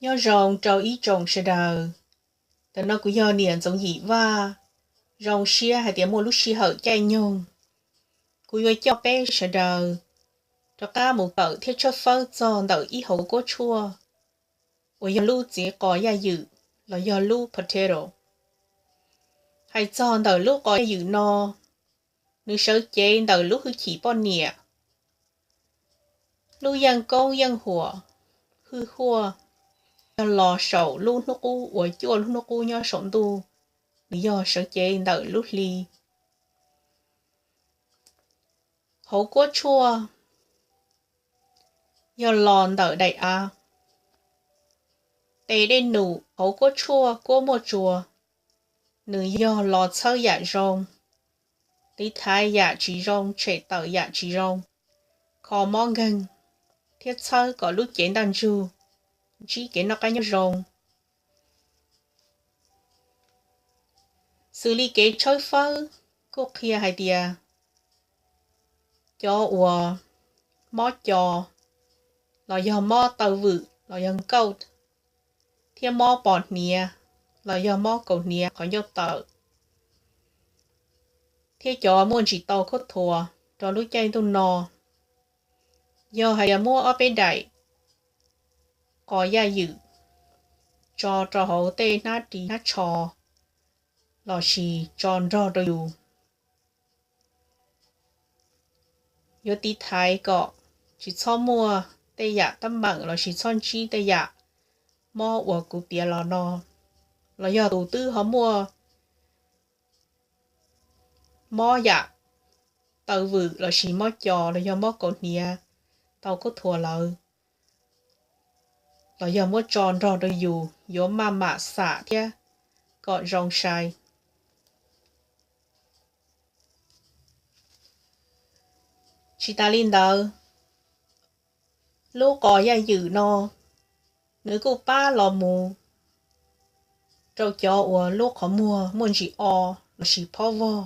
Nyob zoo rau ib tsoom sawv daws. Ntawm no kuv yog niam Ntxoov Yim Vaj. Zoo siab hais tias muaj lub sij hawm caij nyoog, kuv yuav coj peb sawv daws rov qab mus kawm thiab tshawb fawb txog ntawm ib hauv kuab tshuaj uas yog lub txiv qos yaj ywm los yog lub potato. Hais txog ntawm lub qos yaj ywm no, nws sawv cev ntawm lub hwj chim poj niam, lub yeej koob yeej huam, hwj huaj, yog los saum lub hnub qub uas cuaj lub hnub qub nyob saum ntuj, nws yog sawv cev ntawm lub hli. Hauv kuab tshuaj yog los ntawm daim av. Tes dej num hauv kuab tshuaj kuab muaj tsuas, nws yog los txhawb yam zoo, tiv thaiv yam tsis zoo, tshem tawm yam tsis zoo, kho mob nkeeg, thiab txhawb kom lub cev ntaj ntsug ntsib kev noj qab nyob zoo. Xws li kev tshawb fawb kuj qhia hais tias cov uas mob co los yog mob taw vwm los yog gout, thiab mob pos hniav los yog mob kaus hniav qhov ncauj tawm, thiab cov muaj ntsis tau khaub thuas rau lub caij ntuj no, yog hais tias muab ob peb daim qos yaj ywm tso rau hauv tej hnab ris hnab tsho lossis tso nrog rau yus, yuav tiv thaiv kom tsis txhob muaj tej yam teeb meem lossis txhob ntsib tej yam mob uas kuv piav los no, los yog tus twb ho muaj mob yam taw vwm lossis mob co los yog mob kaus hniav tau khaub thuas lawm, los yog muab tso nrog rau yus yuav maj mam xam thiab kom zoo sai. Tsis tas li ntawd, lub qos yaj ywm no nws kuj pab los mus rau cov uas lub qhov muag muaj ntsis o lossis phob vog,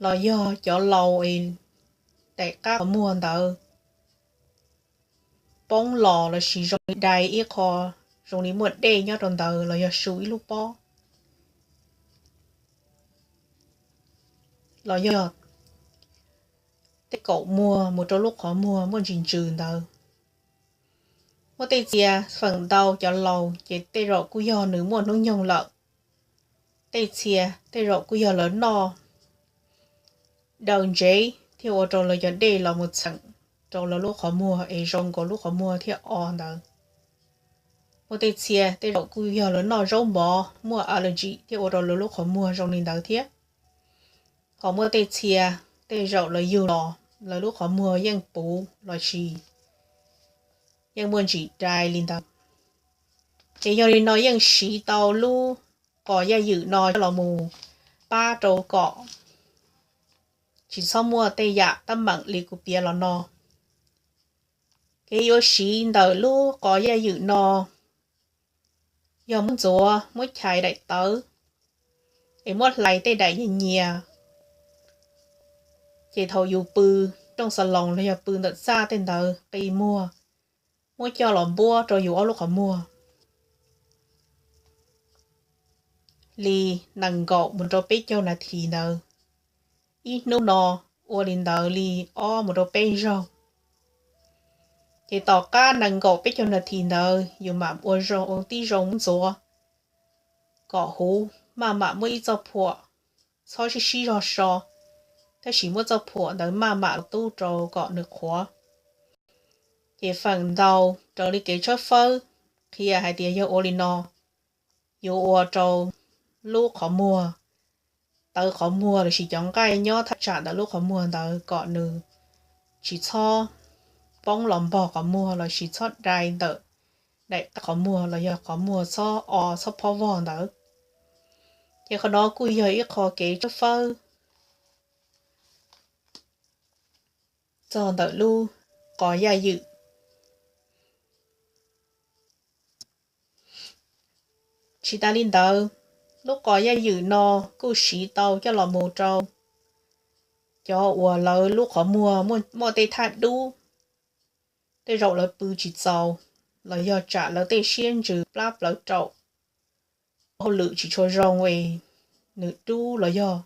los yog cov laus es daim qab qhov muag ntawd poob los lossis zoo li dai ib qho, zoo li muaj dej nyob rau ntawd los yog su ib lub pob, los yog tej kaum muag mus rau lub qhov muag muaj ntsis ntsws ntawd. Muaj tej txhia feem ntau cov laus ces tej zaum kuj yog nws muaj hnub nyoog lawm. Tej txhia tej zaum kuj yog lawv noj daws ntsev thiaj ua rau lawv cov dej los mus txheem rau lawv lub qhov muag es zoo nkaus lub qhov muag thiaj o ntawd. Muaj tej txhia tej zaum kuj yog lawv noj zaub mov muaj allergy thiaj ua rau lawv lub qhov muag zoo li ntawd thiab. Ho muaj tej txhia tej zaum lawv yug los lawv lub qhov muag yeej puv lossis yeej muaj ntsis dai li ntawd. Ces yog li no yeej siv tau lub qos yaj ywm no coj los mus pab rau kom tsis txhob muaj tej yam teeb meem li kuv piav los no. Kev yuav siv ntawm lub qos yaj ywm no yog muab ntxuav, muab chais daim tawv, es muab hlais tej daim nyias nyias, ces thaum yus pw rooj xas loos los yog pw ntawm txaj tej ntawd qi muag, muab coj los npuab rau yus ob lub qhov muag li nees nkaum mus rau peb caug nas this ntawd. Ib hnub no ua li ntawd li ob mus rau peb zaug. Ces tom qab nees nkaum peb caug nas this ntawd yus mam ua zoo tib zoo muab ntxuav kom huv, maj mam muab ib txoj phuam, txhob sib sib zog so, tab sis muab txoj phuam ntawd maj mam los tub rau kom nws qhuav. Ces feem ntau raws li kev tshawb fawb qhia hais tias yog ua li no, yuav ua rau lub qhov muag, tawv qhov muag lossis cov nqaij nyob thaj tsam ntawm lub qhov muag ntawd kom nws tsis txhob poob los npog qhov muag lossis txhob dai ntawm daim qhov muag los yog qhov muag txhob o txhob phob vog ntawd. Ces qhov no kuj yog ib qho kev tshawb fawb txog ntawm lub qos yaj ywm. Tsis tas li ntawd, lub qos yaj ywm no kuj siv tau coj los mus rau cov uas lawv lub qhov muag muaj tej thaj dub, tej zaum lawv pw tsis txaus, los yog tsam lawv tej siab ntsws plab plawv raum, hauj lwm tsis tshua zoo es nws dub los yog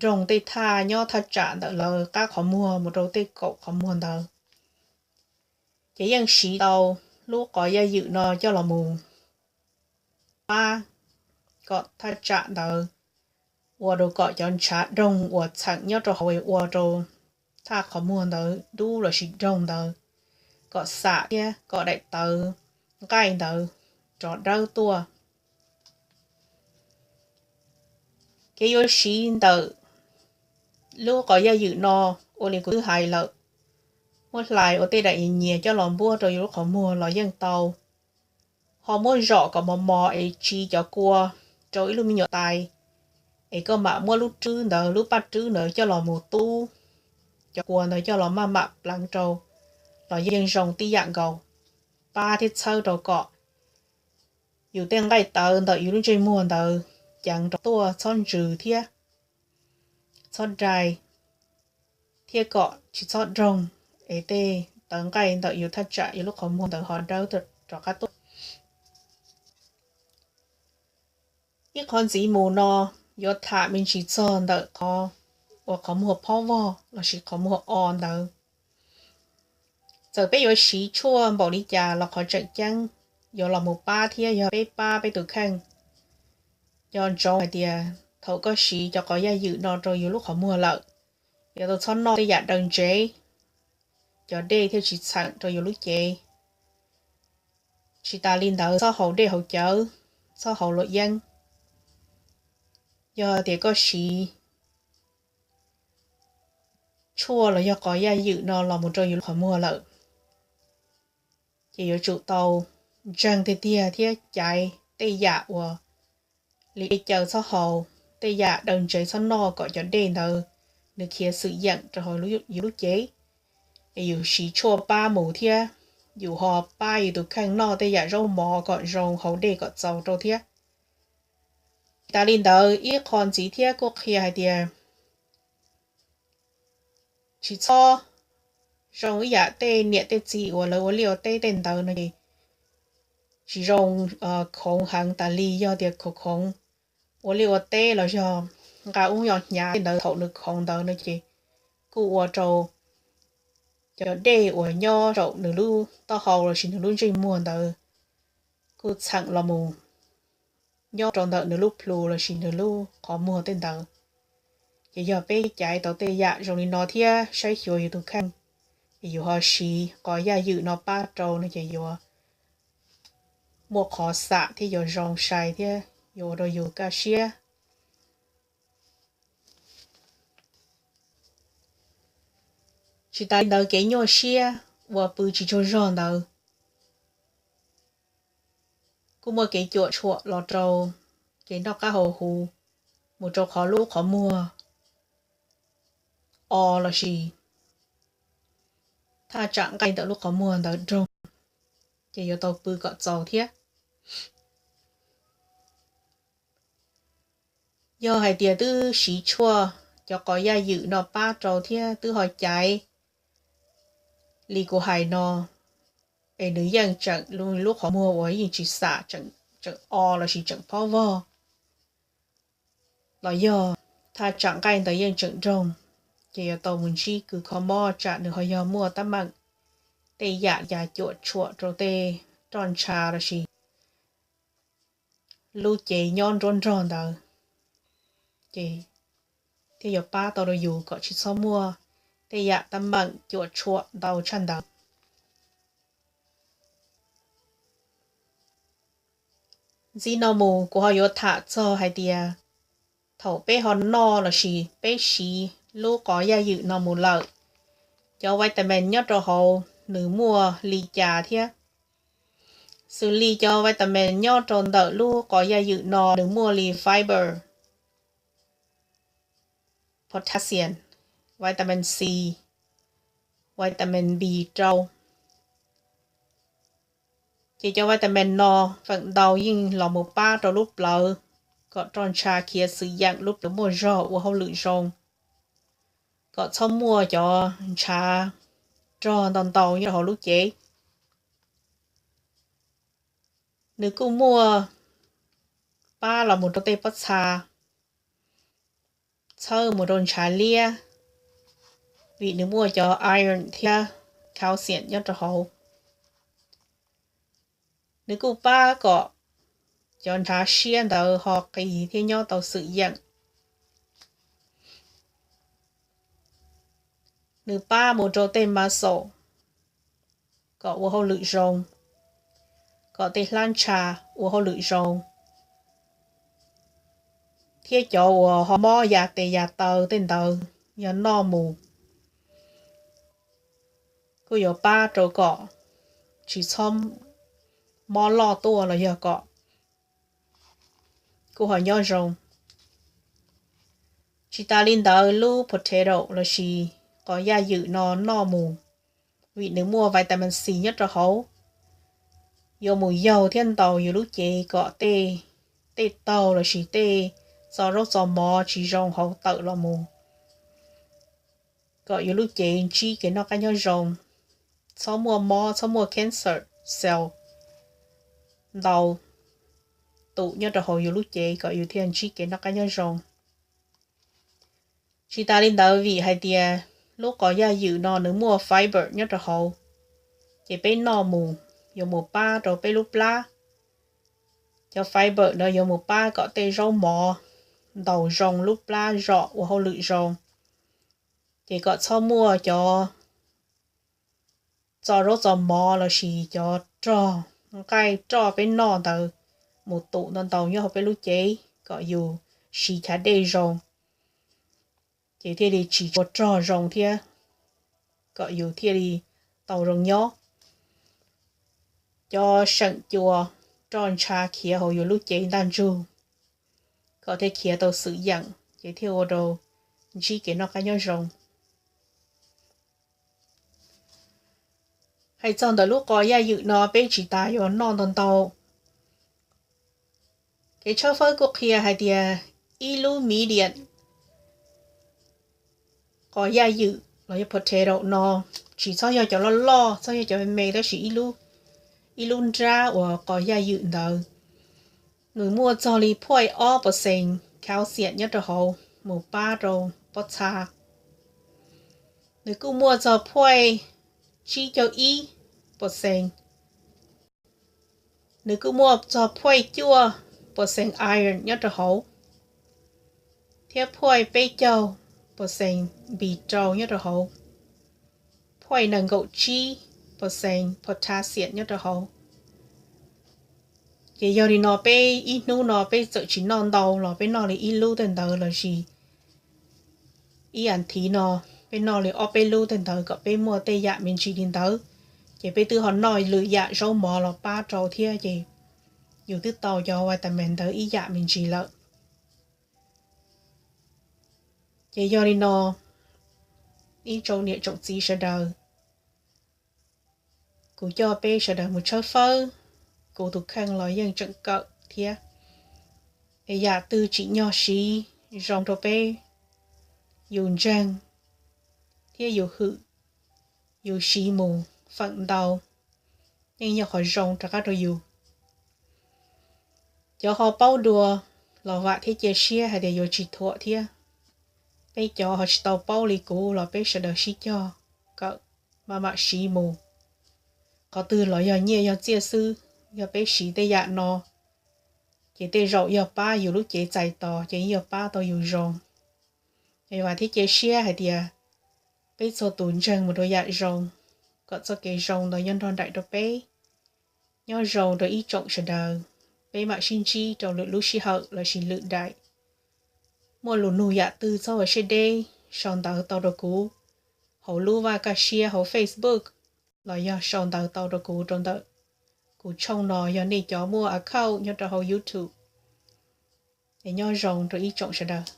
doog tej thaj nyob thaj tsam ntawm lawv qab qhov muag mus rau tej kaum qhov muag ntawd. Ces yeej siv tau lub qos yaj ywm no coj los mus pab kom thaj tsam ntawd ua rau kom cov ntshav doog uas txheem nyob rau hauv ua rau thaj qhov muag ntawd dub lossis doog ntawd kom xam thiab kom daim tawv nqaij ntawd rov dawb tuaj. Kev yuav siv ntawm lub qos yaj ywm no, ua li kuv twb hais lawm, muab hlais ua tej daim nyias nyias coj los npuab rau yus lub qhov muag los yeej tau. Ho muab zom kom mos mos es tsis cov kua rau ib lub me nyuam tais, es koj mam muab lub rwb ntawd, lub paj rwb ntawd coj los mus tub cov kua ntawd coj los maj mam pleev rau los yeej zoo tib yam nkaus, pab thiab txhawb rau kom yus tej nqaij tawv ntawm yus lub ntsej muag ntawd ceev rov tuaj txhob ntsws thiab txhob dai, thiab kom tsis txhob doog es tej tawv nqaij ntawm yus thaj tsam yus lub qhov muag ntawd ho dawb rov qab tuaj. Ib qhov ntxiv mus no yuav tham me ntsis txog ntawm qhov uas qhov muag phob vog lossis qhov muag o ntawd. Txawm peb yuav siv tshuaj npaum li cas los qhov tseem ceeb yuav los mus pab thiab yog peb pab peb tus kheej. Nco ntsoov hais tias thaum koj siv cov qos yaj ywm no rau yus lub qhov muag lawm, yuav tau txhob noj tej yam daw ntsev, cov dej thiaj tsis txheem rau yus lub cev. Tsis tas li ntawd txhob haus dej haus cawv, txhob haus luam yeeb. Yog tias koj siv tshuaj los yog qos yaj ywm no los mus rau yus lub qhov muag lawm, ces yuav tsum tau ntseeg tiag tiag thiab caiv tej yam uas li dej caw txhob haus, tej yam daw ntsev txhob noj kom cov dej ntawd nws khiav xwm yeem rau hauv yus lub cev. Es yus siv tshuaj pab mus thiab yus ho pab yus tus kheej noj tej yam zaub mov kom zoo, haus dej kom txaus rau thiab. Tas li ntawd ib qho ntxiv thiab kuj qhia hais tias tsis txhob zoo ib yam tej niam tej txiv uas lawv ua liaj ua teb tej ntawd no ces tsis zoo khoov heev tas li. Yog tias khoov khoov ua liaj ua teb los yog nqa ub yog hnyav tej ntawd thaum nws khoov ntawd no ces kuj ua rau cov dej uas nyob saum nws lub taub hau lossis nws lub ntsej muag ntawd kuj txheem los mus nyob rau ntawm nws lub plhu lossis nws lub qhov muag tej ntawd. Ces yog peb caiv tau tej yam zoo li no thiab saib xyuas yus tus kheej, ces yus ho siv qos yaj ywm no pab rau no ces yuav muaj qhov xam thiab yuav zoo sai thiab yuav ua rau yus kaj siab. Tsis tas li ntawd kev nyuaj siab uas pw tsis tsaug zog ntawd kuj muaj kev cuam tshuam los rau kev noj qab haus huv, mus rau qhov lub qhov muag o lossis thaj tsam nqaij ntawm lub qhov muag ntawd doog, ces yuav tau pw kom txaus thiab. Yog hais tias twb siv tshuaj cov qos yaj ywm no pab rau thiab twb ho caiv li kuv hais no, es nws yeej tseem lub qhov muag uas yeej tsis xam, tseem o lossis tseem phob vog, los yog thaj tsam nqaij ntawd yeej tseem doog, ces yuav tau mus ntsib kws kho mob tsam nws ho yog muaj teeb meem tej yam cuam tshuam rau tej roj ntsha lossis lub cev nyob nruab nrog ntawd, ces thiaj yuav pab tau rau yus kom tsis txhob muaj tej yam teeb meem cuam tshuam ntau tshaj ntawd. Ntxiv no mus kuv ho yuav tham txog hais tias thaum peb ho noj lossis peb siv lub qos yaj ywm no mus lawm, cov vitamin nyob rau hauv nws muaj li cas thiab. Xws li cov vitamin nyob rau ntawm lub qos yaj ywm no nws muaj li fiber, potassium, vitamin C, vitamin B rau. Ces cov vitamin no feem ntau yeej los mus pab rau lub plawv kom roj ntsha khiav xwm yeem, lub plawv muaj zog, ua hauj lwm zoo, kom txhob muaj cov ntshav rog ntau ntau nyob rau hauv lub cev. Nws kuj muaj pab los mus rau tej pob txha, txhawb mus rau ntshav liab, vim nws muaj cov iron thiab calcium nyob rau hauv. Nws kuj pab kom cov ntshav siab ntawd ho qis thiab nyob tau xwm yeem. Nws pab mus rau tej muscle kom ua hauj lwm zoo, kom tej hlab ntsha ua hauj lwm zoo, thiab cov uas ho mob ya tes ya taw tej ntawd yog noj mus kuj yuav pab rau kom tsis txhob mob loj tuaj los yog kom kuj ho nyob zoo. Tsis tas li ntawd, lub potato lossis qos yaj ywm no noj mus, vim nws muaj vitamin C nyob rau hauv, yuav mus yaug thiab ntaus yus lub cev kom tej, tej taug lossis tej txo zaub txo mov tsis zoo hauv tawm los mus, kom yus lub cev ntsib kev noj qab nyob zoo, txhob muaj mob, txhob muaj cancer cell ntau tus nyob rau hauv yus lub cev kom yus thiaj ntsib kev noj qab nyob zoo. Tsis tas li ntawd, vim hais tias lub qos yaj ywm no nws muaj fiber nyob rau hauv, ces peb noj mus yuav mus pab rau peb lub plab. Cov fiber no yuav mus pab kom tej zaub mov ntaus zoo, lub plab zom ua hauj lwm zoo, ces kom txhob muaj cov txo zaub txo mov lossis cov rog, nqaij roj peb noj ntawd mus tum ntau ntau nyob hauv peb lub cev kom yus siv chav dej zoo, ces thiaj li tsis ua rog zoo thiab kom yus thiaj li tau zoo nyob. Cov seem cua roj ntsha khiav hauv yus lub cev ntaj ntsug kom thiaj khiav tau xwm yeem, ces thiaj ua rau ntsib kev noj qab nyob zoo. Hais txog ntawm lub qos yaj ywm no, peb tsis tas yuav noj ntau ntau. Kev tshawb fawb kuj qhia hais tias ib lub medium qos yaj ywm los yog potato no, tsis txhob yog cov loj loj, txhob yog cov me me, tab sis ib lub nrab uas qos yaj ywm ntawd, nws muaj txog li phuaj ob percent calcium nyob rau hauv mus pab rau pob txha. Nws kuj muaj txog phuaj tsib caug ib percent. Nws kuj muaj txog phuaj cuaj percent iron nyob rau hauv, thiab phuaj peb caug percent B twelve nyob rau hauv, phuaj nees nkaum tsib percent potassium nyob rau hauv. Ces yog li no peb ib hnub no peb txawm tsis noj ntau los peb noj li ib lub tej ntawd lossis ib as thiv no peb noj li ob peb lub tej ntawd kom peb muaj tej yam me ntsis li ntawd, ces peb twb ho noj lwm yam zaub mov los pab rau thiab, ces yus twb tau cov vitamin ntawd ib yam me ntsis lawm. Ces yog li no, ib tsoom niam tsoom txiv sawv daws, kuv coj peb sawv daws mus tshawb fawb, kuv tus kheej los yeej tseem kawm thiab. Es yam twg tsim nyog siv zoo rau peb, yus ntseeg thiab yus hwm, yus siv mus feem ntau, yeej yog qhov zoo rov qab rau yus. Cov ho paub dua los vam thiab cia siab hais tias yuav tsis thuam thiab. Peb cov ho tsis tau paub li kuv los peb sawv daws sib cog kawm, maj mam siv mus. Qhov twg los yog nyiaj yog txiaj xwb, yog peb siv tej yam no, ces tej zaum yog pab yus lub cev txais tos ces yog pab tau yus zoo. Es vam thiab cia siab hais tias peb txhua tus ntseeg mus rau yam zoo, kom txoj kev zoo ntawd nyob nrog nraim rau peb. Nyob zoo rau ib tsoom sawv daws, peb mam sib ntsib rau lwm lub sij hawm lossis lwm daim. Muaj lus nug yam twg txhob ua siab deb, sau ntawv tau rau kuv hauv lub vaj kaj siab hauv Facebook, los yog sau ntawv tau rau kuv rau ntawm kuv tshooj no yog nej cov muaj account nyob rau hauv YouTube. Es nyob zoo rau ib tsoom sawv daws.